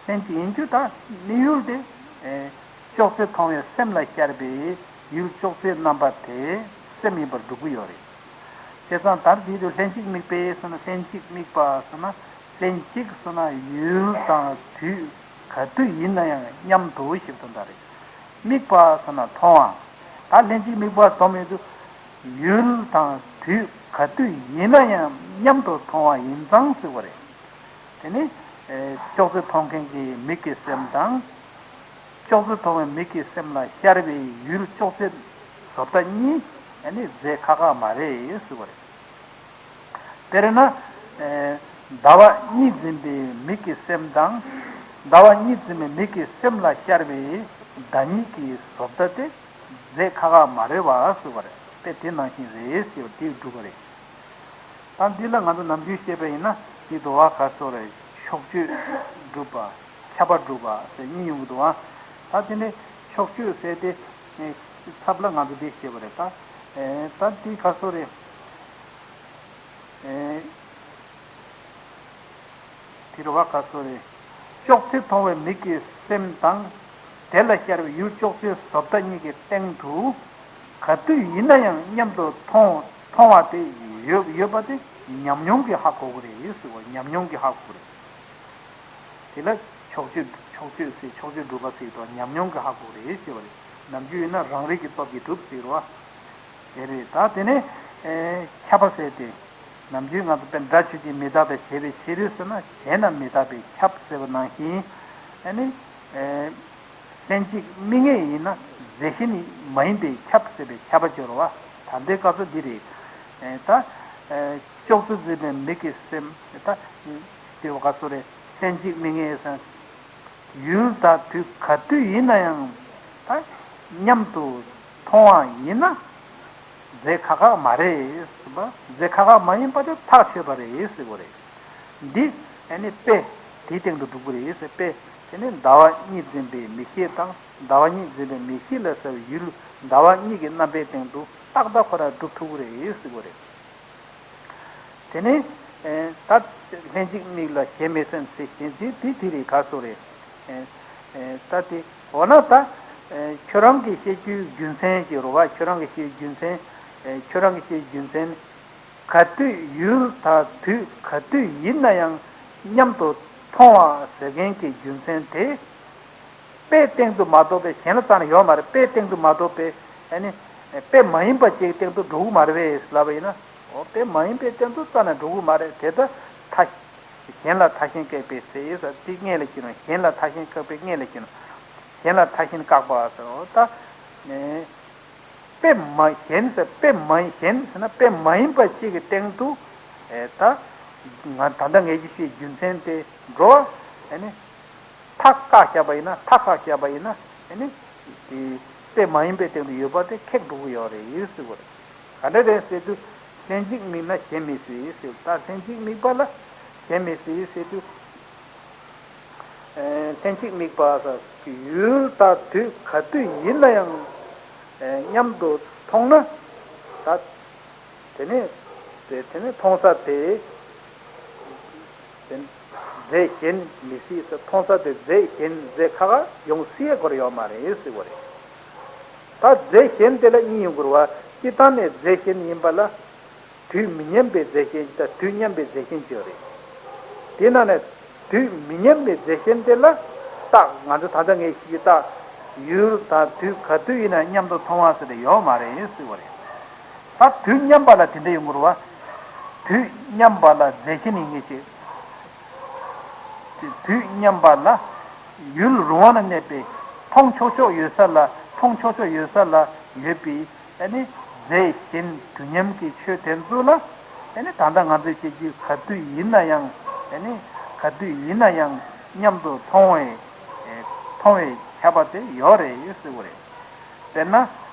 ལྷན་ཅིག་ཡིན་རྒྱུ་ད་དམིགས་ཡུལ་དེ། ཅོག་ཙེ་མཐོང་བའི་སེམས་ལ་ཤར་བའི་ཡུལ་ཅོག་ཙེའི་རྣམ་པ་དེ་སེམས་ཡིན་པར་སྒྲུབ་ཀྱི་ཡོད་རེད། བྱས་ཙང་ད་འདི་དུ་ལྷན་ཅིག་དམིགས་པས་ཟེར་ན། ལྷན་ཅིག་དམིགས་པ་ཟེར་ན། ལྷན་ཅིག་ཟེར་ན་ཡུལ་དང་དུས་ག་དུས་ཡིན་ན་ཡང་མཉམ་དུ་ཞེས་པ་དོན་དག་རེད། དམིགས་པ་ཟེར་ན་མཐོང་བ། ད་ལྷན་ཅིག་དམིགས་པ་སྡོམ་ཡོད་དུས། ཡུལ་དང་དུས་ག་དུས་ཡིན་ན་ཡང་མཉམ་དུ་མཐོང་བ་ཡིན་ཙང་ཟེར་བ་རེད། དེ་ནི། ཨེ། ཅོག་ཙེ་མཐོང་མཁན་གྱི་མིག་གི་སེམས་དང་། ཅོག་ཙེ་མཐོང་བའི་མིག་གི་སེམས་ལ་ཤར་བའི་ཡུལ་ཅོག་ཙེ་བཟོ་ལྟ་གཉིས། ཨ་ནི་རྫས་ཁག་ཁག་མ་རེད་ཟེར་བ་རེད། དཔེར་ན། ཨེ། ཟླ་བ་གཉིས་འཛིན་པའི་མིག་གི་སེམས་དང་། ཟླ་བ་གཉིས་འཛིན་པའི་མིག་གི་སེམས་ལ་ཤར་བའི་བདག་ཉིད་ཀྱི་བཟོ་ལྟ་དེ་རྫས་ཁག་ཁག་མ་རེད་བ་ཟེར་བ་རེད། དཔེ་དེ་ནང་བཞིན་རེད་ཟེར་བ་དེ་སྒྲུབ་པ་རེད། ད་འདི་ལ་ང་ཚོ་ནམ་རྒྱུན་བཤད་པ་ཡིན་ན། འདི་དུ་བ་ག་སོ་རེ། ཕྱོགས་ཆོས་སྒྲུབ་པ། ཁྱབ་པ་སྒྲུབ་པ་ཟེར་གཉིས་ཡོང་གི་འདུག་བ། ད་དེ་ནས་ཕྱོགས་ཆོས་ཟེར་ཏེ། ཚབ་ལ་ང་ཚོ་འདི་བཤད་པ་རེད་ད། ད་འདི་ག་སོ་རེ། དེ་རུ་བ་ག་སོ་རེ། ཅོག་ཙེ་མཐོང་བའི་མིག་གི་སེམས་དང་། དེ་ལ་ཤར་བའི་ཡུལ་ཅོག་ཙེའི་བཟོ་ལྟ་གཉིས་ཀྱི་སྟེང་དུ། ག་དུས་ཡིན་ན་ཡང་མཉམ་དུ་མཐོང་མཐོང་བ་དེ་ཡོད་ཡོད་པ་དེ་ཉམས་མྱོང་གིས་ཧ་གོ་གི་རེད་ཟེར་བ། ཉམས་མྱོང་གིས་ཧ་གོ་གི་རེད། དེ་ལ་ཕྱོགས་ཆོས་ཕྱོགས་ཆོས་ཟེར། ཕྱོགས་ཆོས་སྒྲུབ་པ་ཟེར་དུས་ཉམས་མྱོང་གིས་ཧ་གོ་གི་རེད་ཟེར་བ་རེད། ནམ་རྒྱུན་ཡིན་ན་རང་རིག་གི་སྟོབས་ཀྱིས་གྲུབ་ཟེར་བ། དེ་རེད། ད་དེ་ནས་ཨེ་ཁྱབ་པ་ཟེར་ཏེ། ནམ་རྒྱུན་ང་ཚོ་དཔེ་སྒྲ་ཆོས་ཅན་མི་རྟག་པས་བྱས་པའི་ཕྱིར་ཟེར་ན། གཞན་ལ་མི་རྟག་པས་ཁྱབ་ཟེར་བ་ནང་བཞིན། ཨ་ནི་ཨེ་ལྷན་ཅིག་དམིགས་ངེས་ཡིན་ན་རྫས་གཞན་མ་ཡིན་པས་ཁྱབ་ཟེར་བའི་ཁྱབ་པ་སྦྱོར་བ། ད་ལྟའི་སྐབས་སུ་འདི་རེད། ཨེ་ད་ཨེ་ཅོག་ཙེ་འཛིན་པའི་མིག་གི་སེམས། ད་དེ་བ་ག་སོ་རེ། ལྷན་ཅིག་དམིགས་ངེས་ཟེར། ཡུལ་དང་དུས་ག་དུས་ཡིན་ན་ཡང་། ད་མཉམ་དུ་མཐོང་བ་ཡིན་ན། རྫས་ཁག་ཁག་མ་རེད་ཟེར་བ། རྫས་ཁག་ཁག་མ་ཡིན་པ་དེ་ཐག་ཆོད་པ་རེད་ཟེར་བ་རེད། འདི་ཨ་ནི་དཔེ་དེའི་སྟེང་དུ་འགྲོ་གི་རེད་ཟེར། དཔེ་དེ་ནི་ཟླ་བ་གཉིས་འཛིན་པའི་མིག་ཤེས་དང་། ཟླ་བ་གཉིས་འཛིན་པའི་མིག་ཤེས་ལ་ཟེར་བའི་ཡུལ་ཟླ་བ་གཉིས་ཀྱི་རྣམ་པའི་སྟེང་དུ་ཏག་ཏག་ཁོ་རང་སྒྲུབ་ཐུབ་ཀྱི་རེད་ཟེར་བ་རེད། དེ་ནས་ཨེ་ད་ལྷན་ཅིག་དམིགས་ལ་གཞན་མི་སེམས་ཟེར་གཞན་ཅིག་དེ་དེ་རེད། ག་སོ་རེད། ཨེ་ཨེ་ད་དེ་འོ་ན་ད་ཨེ་ཁྱོད་རང་གིས་བཤད་རྒྱུའི་རྒྱུ་མཚན་ཅིག་རེད་བ། ཁྱོད་རང་གིས་བཤད་རྒྱུ་མཚན། ཨེ་ཁྱོད་རང་གིས་བཤད་རྒྱུ་མཚན། ག་དུས་ཡུལ་དང་དུས་ག་དུས་ཡིན་ན་ཡང་མཉམ་དུ་མཐོང་བ་ཟེར་མཁན་གྱི་རྒྱུ་མཚན་དེ། དཔེའི་སྟེང་དུ་མ་གཏོགས་པའི་གཞན་ལ་རྩ་ནས་ཡོད་མ་རེད། དཔེའི་སྟེང་དུ་མ་གཏོགས་པའི་ཨ་ནི་དཔེ་མ་ཡིན་པ་ཅིག་སྟེང་དུ་འགྲོ་གི་མ་རེད་པས་ལབ་པ་ཡིན་ན། འོ་དཔེ་མ་ཡིན་པའི་སྟེང་དུ་རྩ་ནས་འགྲོ་གི་མ་རེད། དེ་ལྟར་ཐ་གཞན་ལ་ཐ་ཞེན་བཀག་པའི་ཚེ་ཡིན་ས་དེ་སྔོན་ལ་ཕྱིན་ནོ། གཞན་ལ་ཐ་ཞེན་བཀག་པའི་སྔོན་ལ་ཕྱིན་ནོ། གཞན་ལ་ཐ་ཞེན་བཀག་པ་ཟེར། འོ་ད་ནི་དཔེ་མ་གཞན་ཟེར། དཔེ་མ་གཞན་ཟེར་ན་དཔེ་མ་ཡིན་པ་ཅིག་གི་སྟེང་དུ་ཨེ་ད་ང་ད་ལྟ་ངས་ཀྱི་ཞུས་རྒྱུ་མཚན་དེ་འགྲོ་བ་ཨ་ནི། ཐག་བཀག་བཞག་པ་ཡིན་ན། ཐག་བཀག་བཞག་པ་ཡིན་ན། ཨ་ནི་དེ་དཔེ་མ་ཡིན་པའི་སྟེང་དུ་ཡོད་པ་དེ་ཁེགས་འགྲོ་གི་ཡོད་རེད་ཟེར་བ་རེད། ག་འདྲ་རེད་ཟེར་དུས། ལྷན་ཅིག་དམིགས་ན་གཞན་མི་སྲིད་ཟེར། ད་ལྷན་ཅིག་དམིགས་པ་ལ་གཞན་མི་སྲིད་ཟེར་དུས། ཨ་ལྷན་ཅིག་དམིགས་པ་ཟེར་ཡུལ་དང་དུས་ག་དུས་ཡིན་ན་ཡང་ཨ་མཉམ་དུ་མཐོང་ན། ད་དེ་ནས་དེ་དེ་ནས་མཐོང་ས་དེ་དེ། རྫས་གཞན་མི་སྲིད་ཟེར། མཐོང་ས་དེ་རྫས་གཞན་རྫས་ཁ་ཁ་ཡོང་སྲིད་ཡ་སྐོར་ཡོད་མ་རེད་ཟེར་བ་རེད། ད་རྫས་གཞན་དེ་ལ་གཉིས་ཡོང་དགོས་རེད་བ། སྤྱིར་བཏང་ནས་རྫས་གཞན་ཡིན་པ་ལ། དུས་མི་མཉམ་པའི་རྫས་གཞན་དང་དུས་མཉམ་པའི་རྫས་གཞན་བརྗོད་རེད། དེ་ནང་ནས་དུས་མི་མཉམ་པའི་རྫས་གཞན་དེ་ལ་རྟགས། ང་ཚོ་ད་ལྟ་ངས་ཤེས་ཀྱི་རྟགས། ཡུལ་དང་དུས་ག་དུས་ཡིན་ན་མཉམ་དུ་མཐོང་བ་ཟེར་དེ་ཡོད་མ་རེད་ཟེར་བ་རེད། ད་དུས་མཉམ་པ་ལ་དེ་འདྲ་ཡོང་དགོས་རེད་བ། དུས་མཉམ་པ་ལ་རྫས་གཞན་ཡིན་ངེས་ཅིག་དུས་མཉམ་པ་ལ་ཡུལ་རུང་བ་ན་གནས་པའི་མཐོང་ཆོག་ཆོག་ཡོད་ས་ལ། མཐོང་ཆོག་ཆོག་ཡོད་ས་ལ་ཡོད་པའི་ཨ་ནི་རྫས་གཞན་དུས་མཉམ་གྱི་ཆོས་དེ་ཚོ་ལ་ཨ་ནི་ད་ལྟ་ང་ཚོས་བཤད་རྒྱུ་ག་དུས་ཡིན་ན་ཡང་། ཨ་ནི་ག་དུས་ཡིན་ན་ཡང་མཉམ་དུ་མཐོང་བའི་མཐོང་བའི་ཁྱབ་པ་དེ་ཡོད་རེད་ཟེར་བ་རེད། དཔེར་ན།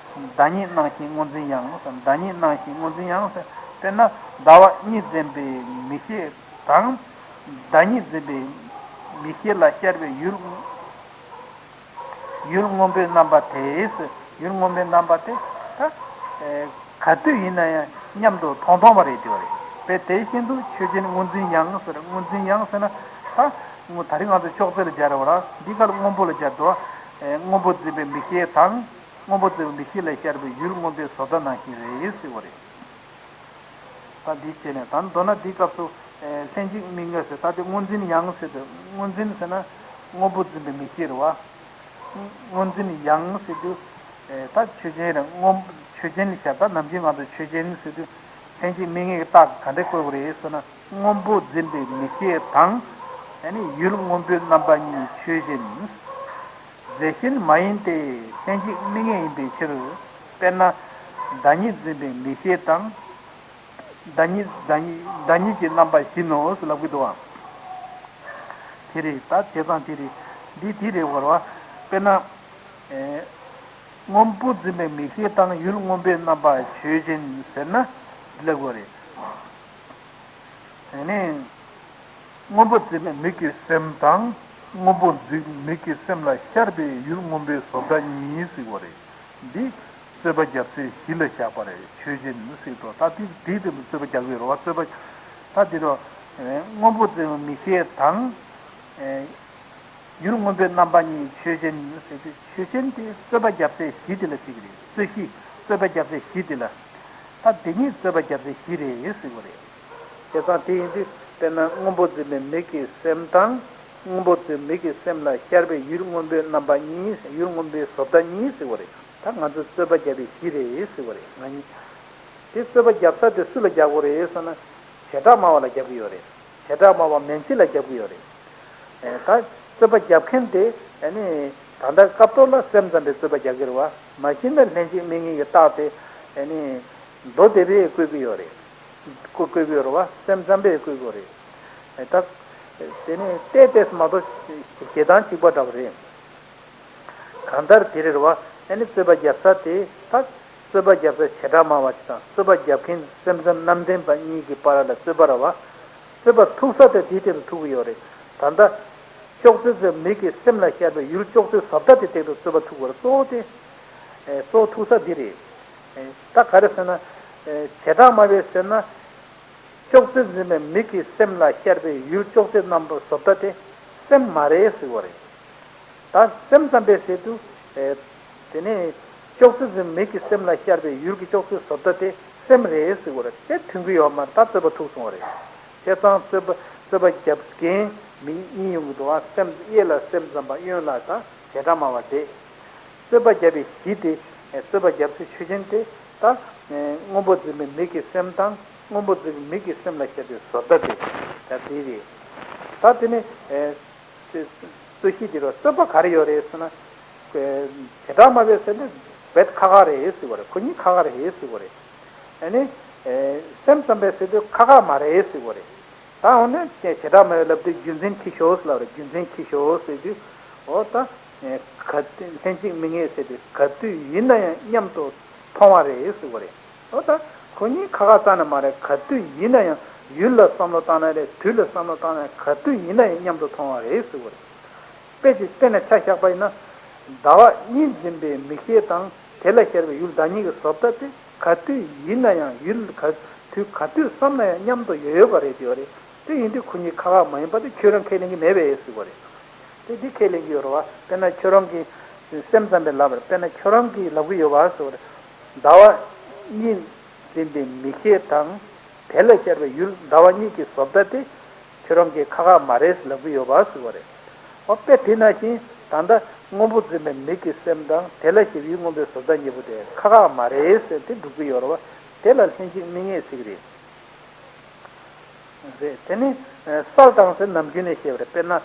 བདག་ཉིད་སྣང་ཞིང་སྔོ་འཛིན་ཡང་ཟེར། བདག་ཉིད་སྣང་ཞིང་སྔོ་འཛིན་ཡང་ཟེར། དཔེར་ན་ཟླ་བ་གཉིས་འཛིན་པའི་མིག་ཤེས་དང་། བདག་ཉིད་འཛིན་པའི་མིག་ཤེས་ལ་ཤར་བའི་ཡུལ། ཡུལ་སྔོན་པོའི་རྣམ་པ་དེས། ཡུལ་སྔོན་པོའི་རྣམ་པ་དེ་ད་ཨེ་ག་དུས་ཡིན་ན་ཡང་མཉམ་དུ་མཐོང་མཐོང་བ་རེད་ཟེར་བ་རེད། དཔེ་དེ་བཞིན་དུ་ཆོས་ཅན་སྔོ་འཛིན་ཡང་ཟེར། སྔོ་འཛིན་ཡང་ཟེར་ན་ད་སྔོ། ད་རིང་ང་ཚོ་ཅོག་ཙེ་ལ་སྦྱར་བ་རེད། འདི་ག་ལ་སྔོན་པོ་ལ་སྦྱར་འདུག་ཨེ་སྔོན་པོ་འཛིན་པའི་མིག་ཤེས་དང་། སྔོན་པོ་འཛིན་པའི་མིག་ཤེས་ལ་ཤར་བའི་ཡུལ་སྔོན་པོའི་བཟོ་ལྟ་ནང་བཞིན་རེད་ཟེར་བ་རེད། ད་འདི་བྱས་ནས་ད་མདོར་ན་འདིའི་སྐབས་སུ་ཨེ་ལྷན་ཅིག་དམིགས་ངེས་ཟེར། ད་དེ་སྔོ་འཛིན་ཡང་ཟེར་དུས། སྔོ་འཛིན་ཟེར་ན་སྔོན་པོ་འཛིན་པའི་མིག་ཤེས་རེད་བ། སྔོ་འཛིན་ཡང་ཟེར་དུས་ཨེ་ད་ཆོས་ཅན་རེད། སྔོན། ཆོས་ཅན་ལ་ཤར། ད་ནམ་རྒྱུན་ང་ཚོ་ཆོས་ཅན་ཟེར་དུས་ལྷན་ཅིག་དམིགས་ངེས་ཀྱི་རྟགས་ག་འདྲ་བཀོད་དགོས་རེད་ཟེར་ན། སྔོན་པོ་འཛིན་པའི་མིག་ཤེས་དང་། ཨ་ནི་ཡུལ་སྔོན་པོའི་རྣམ་པ་གཉིས་ཆོས་ཅན། རྫས་གཞན་མ་ཡིན་ཏེ། ལྷན་ཅིག་དམིགས་ངེས་ཡིན་པའི་ཕྱིར། དཔེར་ན། བདག་ཉིད་འཛིན་པའི་མིག་ཤེས་དང་། བདག་ཉིད། བདག་ཉིད། བདག་ཉིད་ཀྱི་རྣམ་པ་བཞིན་ནོ་ཟེར་ལབ་ཀྱི་འདུག་བ། དེ་རེད། ད་བྱས་ཙང་དེ་རེད། འདི་དེ་རེད་བ། དཔེར་ན། ཨེ། སྔོན་པོ་འཛིན་པའི་མིག་ཤེས་དང་ཡུལ་སྔོན་པོའི་རྣམ་པ་ཆོས་ཅན་ཟེར་ན་འདི་ལབ་དགོས་རེད། དེ་ནས་སྔོན་པོ་འཛིན་པའི་མིག་གི་སེམས་དང་། སྔོན་པོ་འཛིན་མིག་གི་སེམས་ལ་ཤར་བའི་ཡུལ་སྔོན་པོའི་བཟོ་ལྟ་གཉིས་ཟེར་བ་རེད། འདི་རྩོད་པ་རྒྱབ་ཚད་བཞི་ལ་བཞག་པ་རེད། ཆོས་ཅན་ཟེར་དུས་ད་འདི་འདིའི་སྟེང་དུ་རྩོད་པ་རྒྱག་གི་ཡོད་རེད་བ། རྩོད་པ། ད་འདི་རུ་སྔོན་པོ་འཛིན་པའི་མིག་ཤེས་དང་། ཡུལ་སྔོན་པོའི་རྣམ་པ་གཉིས་ཆོས་ཅན་ཟེར་དུས། ཆོས་ཅན་དེ་རྩོད་པ་རྒྱབ་ཚད་བཞི་དེ་ལ་བརྩི་གི་རེད། རྩོད་གཞི། རྩོད་པ་རྒྱབ་ཚད་བཞི་དེ་ལ། ད་དེ་གཉིས་རྩོད་པ་རྒྱབ་ཚད་བཞི་རེད་ཟེར་བ་རེད། བྱས་ཙང་དེ་ཡིན་དུས་དཔེར་ན་སྔོན་པོ་འཛིན་པའི་མིག་གི་སེམས་དང་། སྔོན་པོ་འཛིན་མིག་གི་སེམས་ལ་ཤར་བའི་ཡུལ་སྔོན་པོའི་རྣམ་པ་གཉིས། ཡུལ་སྔོན་པོའི་བཟོ་ལྟ་གཉིས་ཟེར་བ་རེད། ད་ང་ཚོས་རྩོད་པ་བརྒྱབ་པའི་གཞི་རེད་ཟེར་བ་རེད། ང་གཉིས། དེ་རྩོད་པ་རྒྱབ་ས་དེ་སུ་ལ་རྒྱག་དགོས་རེད་ཟེར་ན། བྱེ་བྲག་སྨྲ་བ་ལ་རྒྱག་གི་ཡོད་རེད། བྱེ་བྲག་སྨྲ་བ་མན་ཆད་ལ་རྒྱག་གི་ཡོད་རེད། ཨེ་ད་རྩོད་པ་རྒྱབ་མཁན་དེ་ཨ་ནི་ད་ལྟ་སྐབས་ཐོག་ལ་སེམས་ཙམ་པས་རྩོད་པ་རྒྱག་གི་རེད་བ། མ་གཞི་ནས་ལྷན་ཅིག་དམིགས་ངེས་ཀྱི་རྟགས་དེ་ཨ་ནི་མདོ་སྡེ་པས་བཀོད་ཀྱི་ཡོད་རེད། བཀོད་བཀོད་ཀྱི་ཡོད་རེད་བ། སེམས་ཙམ་པས་བཀོད་ཀྱི་ཡོད་རེད། ཨེ་ད་དེ་ནི་ཏོག་ཙམ་མ་གཏོགས་ཞེ་སྡང་གཅིག་པ་འདྲ་བ་རེད། གང་ལྟར་དེ་རེད་བ། ཨ་ནི་རྩོད་པ་རྒྱབ་ས་དེ་ད་རྩོད་པ་རྒྱབ་ས་བྱེ་བྲག་སྨྲ་བ་ཅིག་དང་རྩོད་པ་རྒྱབ་མཁན་སེམས་ཙམ་རྣམ་བདེན་པ་གཉིས་ཀྱི་བར་ལ་རྩོད་པ་རེད་བ། རྩོད་པ་ཐུག་ས་དེ་དེའི་སྟེང་དུ་ཐུག་གི་ཡོད་རེད། ད་ལྟ་ཅོག་ཙེ་ཙམ་མིག་གི་སེམས་ལ་ཤར་བའི་ཡུལ་ཅོག་ཙེ་བཟོ་ལྟ་དེ་སྟེང་དུ་རྩོད་པ་ཐུག་པ་རེད། གཙོ་བོ་དེ། ཨེ་གཙོ་བོ་ཐུག་ས་འདི་རེད། ཨེ་ད་ག་རེ་ཟེར་ན། ཨེ་བྱེ་བྲག་སྨྲ་བས་ཟེར་ན། ཅོག་ཙེ་འཛིན་པའི་མིག་གི་སེམས་ལ་ཤར་བའི་ཡུལ་ཅོག་ཙེ་རྣམ་པ་བཟོ་ལྟ་དེ་སེམས་མ་རེད་ཟེར་བ་རེད། ད་སེམས་ཙམ་པས་ཟེར་དུས། ཨེ་དེ་ནས་ཅོག་ཙེ་འཛིན་མིག་གི་སེམས་ལ་ཤར་བའི་ཡུལ་གྱི་ཅོག་ཙེ་བཟོ་ལྟ་དེ་སེམས་རེད་ཟེར་བ་རེད། དེ་མཐུན་གྱི་ཡོད་མ་རེད། ད་རྩོད་པ་ཐུག་སོང་བ་རེད། བྱས་ཙང་རྩོད་པ་རྩོད་པ་རྒྱབ་མཁན་མི་གཉིས་ཡོང་གི་འདུག་ཨ། སེམས་གཡས་ལ་སེམས་ཙམ་པ། གཡོན་ལ་ད་བྱེ་བྲག་སྨྲ་བ་རེད། རྩོད་པ་རྒྱབ་པའི་གཞི་དེ། རྩོད་པ་རྒྱབ་ཚུལ་ཆོས་ཅན་དེ་ད་སྔོན་པོ་འཛིན་པའི་མིག་གི་སེམས་དང་། སྔོན་པོ་འཛིན་པའི་མིག་གི་སེམས་ལ་ཤར་བའི་བཟོ་ལྟ་དེ་ད་དེ་རེད། ད་དེ་ནི་རྩོད་གཞི་དེ་རུ་རྩོད་པ་ག་རེ་ཡོད་རེད་ཟེར་ན། བྱེ་བྲག་སྨྲ་བས་ཟེར་ན་རྦད་ཁག་ཁག་རེད་ཟེར་བ་རེད། ཁོ་གཉིས་ཁག་ཁག་རེད་ཟེར་བ་རེད། ཨ་ནི་སེམས་ཙམ་པས་ཟེར་དུས་ཁག་ཁག་མ་རེད་ཟེར་བ་རེད། ད་འོ་ན་བྱེ་བྲག་སྨྲ་བས་ལབ་དུས་རྒྱུ་མཚན་ཁྱི་ཤོར་ལབ་རེད། རྒྱུ་མཚན་ཁྱི་ཤོར་ཟེར་དུས། འོ་ད། ག་ལྷན་ཅིག་དམིགས་ངེས་ཟེར་དུས་ག་དུས་ཡིན་ན་ཡང་མཉམ་དུ་མཐོང་བ་རེད་ཟེར་བ་རེད། འོ་ད་ཁོ་གཉིས་ཁག་ཁག་རྩ་ནས་མ་རེད། ག་དུས་ཡིན་ན་ཡང་ཡུལ་ལ་བསམ་བློ་བཏང་ན་རེད། དུས་ལ་བསམ་བློ་བཏང་ན་རེད། ག་དུས་ཡིན་ན་ཡང་མཉམ་དུ་མཐོང་བ་རེད་ཟེར་བ་རེད། དཔེ་ཅིག་གཏན་ནས་ཆ་བཞག་པ་ཡིན་ན། ཟླ་བ་གཉིས་འཛིན་པའི་མིག་ཤེས་དང་དེ་ལ་ཤར་བའི་ཡུལ་བདག་ཉིད་ཀྱི་བཟོ་ལྟ་དེ་ག་དུས་ཡིན་ན་ཡང་ཡུལ་ག་དུས་ག་དུས་བསམ་ན་ཡང་མཉམ་དུ་ཡོད་ཡོད་པ་རེད་ཟེར་བ་རེད། དེ་ཡིན་དུས་ཁོ་གཉིས་ཁ་ཁ་མ་ཡིན་པ་དེ་ཁྱོད་རང་ཁས་ལེན་གྱི་མེད་པས་ཟེར་བ་རེད། དེ་འདི་ཁས་ལེན་གྱི་ཡོད་རེད་བ། དཔེར་ན་ཁྱོད་རང་གིས་སེམས་ཙམ་པས་ལབ་པར། དཔེར་ན་ཁྱོད་རང་གིས་ལབ་ཀྱི་ཡོད་པ་ཟེར་བ་རེད། ཟླ་བ་གཉིས་འཛིན་པའི་མིག་ཤེས་དང་། དེ་ལ་ཤར་བའི་ཡུལ་ཟླ་བ་གཉིས་ཀྱི་བཟོ་ལྟ་དེ་ཁྱོད་རང་གིས་ཁ་ཁ་མ་རེད་ལབ་ཀྱི་ཡོད་པ་ཟེར་བ་རེད། འོ་དཔེ་དེ་ནང་བཞིན་ད་ལྟ་སྔོན་པོ་འཛིན་པའི་མིག་གི་སེམས་དང་། དེ་ལ་ཤར་བའི་ཡུལ་སྔོན་པོའི་བཟོ་ལྟ་གཉིས་པོ་དེ་ཁ་ཁ་མ་རེད་ཟེར་དེ་སྒྲུབ་ཀྱི་ཡོད་རེད་བ། དེ་ལ་ལྷན་ཅིག་དམིགས་ངེས་ཟེར་གྱི་རེད། རེད། དེ་ནི་གསལ་དྭངས་ཟེར་ནམ་རྒྱུན་ནས་བཤད་པ་རེད། དཔེར་ན།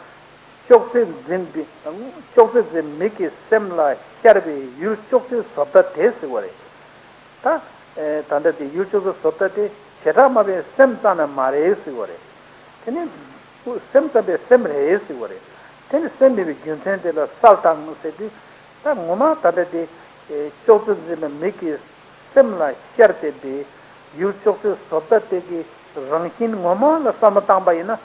ཅོག་ཙེ་འཛིན་པའི། ཅོག་ཙེ་འཛིན་མིག་གི་སེམས་ལ་ཤར་བའི་ཡུལ་ཅོག་ཙེའི་བཟོ་ལྟ་དེ་ཟེར་བ་རེད། ད། ད་ལྟ་དེ་ཡུལ་ཅོག་ཙེའི་བཟོ་ལྟ་དེ་བྱེ་བྲག་སྨྲ་བའི་སེམས་ཙམ་ན་མ་རེད་ཟེར་བ་རེད། དེ་ནི་སེམས་ཙམ་པའི་སེམས་རེད་ཟེར་བ་རེད། དེ་ནི་སེམས་མིན་པའི་རྒྱུ་མཚན་དེ་ལ་གསལ་དྭངས་ཟེར་དུས། ད་ངོ་མ་ད་ལྟ་དེ་ཅོག་ཙེ་འཛིན་པའི་མིག་གི་སེམས་ལ་ཤར་བསྡད་པའི་ཡུལ་ཅོག་ཙེའི་བཟོ་ལྟ་དེ་གི་རང་བཞིན་ངོ་མ་ལ་བསམ་བློ་བཏང་པ་ཡིན་ན།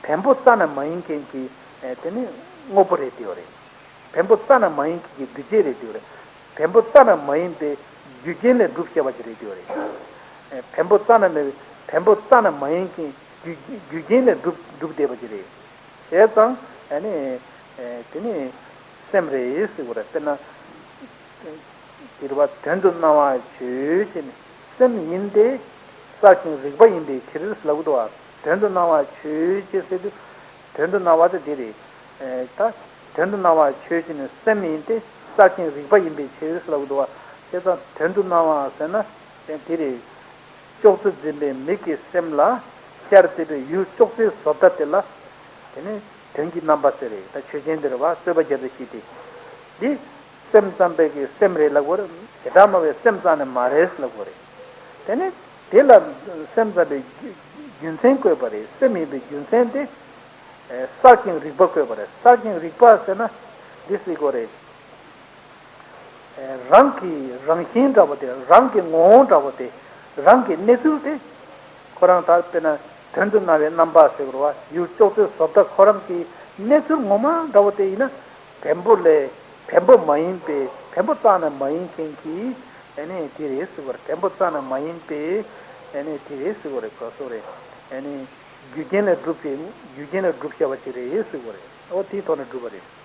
བེམ་པོ་རྩ་ནས་མ་ཡིན་མཁན་གྱི་དེ་ནི་དངོས་པོ་རེད་དེ་བ་རེད། བེམ་པོ་རྩ་ནས་མ་ཡིན་མཁན་གྱི་འདུས་བྱས་རེད་དེ་བ་རེད། བེམ་པོ་རྩ་ནས་མ་ཡིན་པའི་རྒྱུ་རྐྱེན་ལས་གྲུབ་བྱས་པ་ཅིག་རེད་དེ་བ་རེད། བེམ་པོ་རྩ་ནས་མེད་པའི་བེམ་པོ་རྩ་ནས་མ་ཡིན་མཁན་གྱི་རྒྱུ་རྒྱུ་རྐྱེན་ལས་གྲུབ་གྲུབ་བསྡད་པ་ཅིག་རེད། བྱས་ཙང་ཨ་ནི་དེ་ནི་སེམས་རེད་ཟེར་བ་རེད། དཔེར་ན། དེ་རེད་བ། དོན་དུ་སྣང་བ་ཆོས་ཅན། སེམས་ཡིན་ཏེ། གསལ་ཞིང་རིག་པ་ཡིན་པའི་ཕྱིར་ལབ་འདུག་བ། དོན་དུ་སྣང་བ་ཆོས་ཅན་ཟེར་དུས། དོན་དུ་སྣང་བ་དེ་འདི་རེད། ད། དོན་དུ་སྣང་བ་ཆོས་ཅན་ནི་སེམས་ཡིན་ཏེ། གསལ་ཞིང་རིག་པ་ཡིན་པའི་ཕྱིར་ལབ་འདུག་བ། བྱས་ཙང་དོན་དུ་སྣང་བ་ཟེར་ན་དེ་རེད། ཅོག་ཙེ་འཛིན་པའི་མིག་གི་སེམས་ལ་ཤར་བསྡད་པའི་ཡུལ་ཅོག་ཙེའི་བཟོ་ལྟ་དེ་ལ། དེ་ནི་དོན་གྱི་རྣམ་པ་ཟེར་རེད། ད་ཆོས་ཅན་དེ་རེད་བ། རྩོད་པ་རྒྱབ་པའི་གཞི་དེ། འདི་སེམས་ཙམ་པའི་གི་སེམས་རེད་ལབ་དགོས་རེད། བྱེ་བྲག་སྨྲ་བའི་སེམས་ཙམ་ནས་མ་རེད་ལབ་དགོས་རེད། དེ་ནི་དེ་ལ་སེམས་ཙམ་པའི་རྒྱུ་རྒྱུ་མཚན་བཀོད་པ་རེད། སེམས་ཡིན་པའི་རྒྱུ་མཚན་དེ་གསལ་ཞིང་རིག་པ་བཀོད་པ་རེད། གསལ་ཞིང་རིག་པ་ཟེར་ན་འདི་ཟེར་དགོས་རེད། རང་གི་རང་བཞིན་འདྲ་བོ་དེ། རང་གི་ངོ་བོ་འདྲ་བོ་དེ། རང་གི་གནས་ཚུལ་དེ། ཁོ་རང་ད་དཔེར་ན་དོན་དུ་སྣང་བའི་རྣམ་པ་ཟེར་བ། ཡུལ་ཅོག་ཙེའི་བཟོ་ལྟ་ཁོ་རང་གི་གནས་ཚུལ་ངོ་མ་འདྲ་བོ་དེ་ཡིན་ན། བེམ་པོ་ལས། བེམ་པོ་མ་ཡིན་པའི། བེམ་པོ་རྩ་ནས་མ་ཡིན་མཁན་གྱི་ཨ་ནི་དེ་རེད་ཟེར་བ་རེད། བེམ་པོ་རྩ་ནས་མ་ཡིན་པའི་ཨ་ནི་དེ་རེད་ཟེར་བ་རེད། ག་སོ་རེད། ཨ་ནི་རྒྱུ་རྐྱེན་ལས་གྲུབ་པའི། རྒྱུ་རྐྱེན་ལས་གྲུབ་བྱ་བ་ཅིག་རེད་ཟེར་བ་རེད། འོ་དེའི་ཐོག་ནས་གྲུབ་པ་རེད།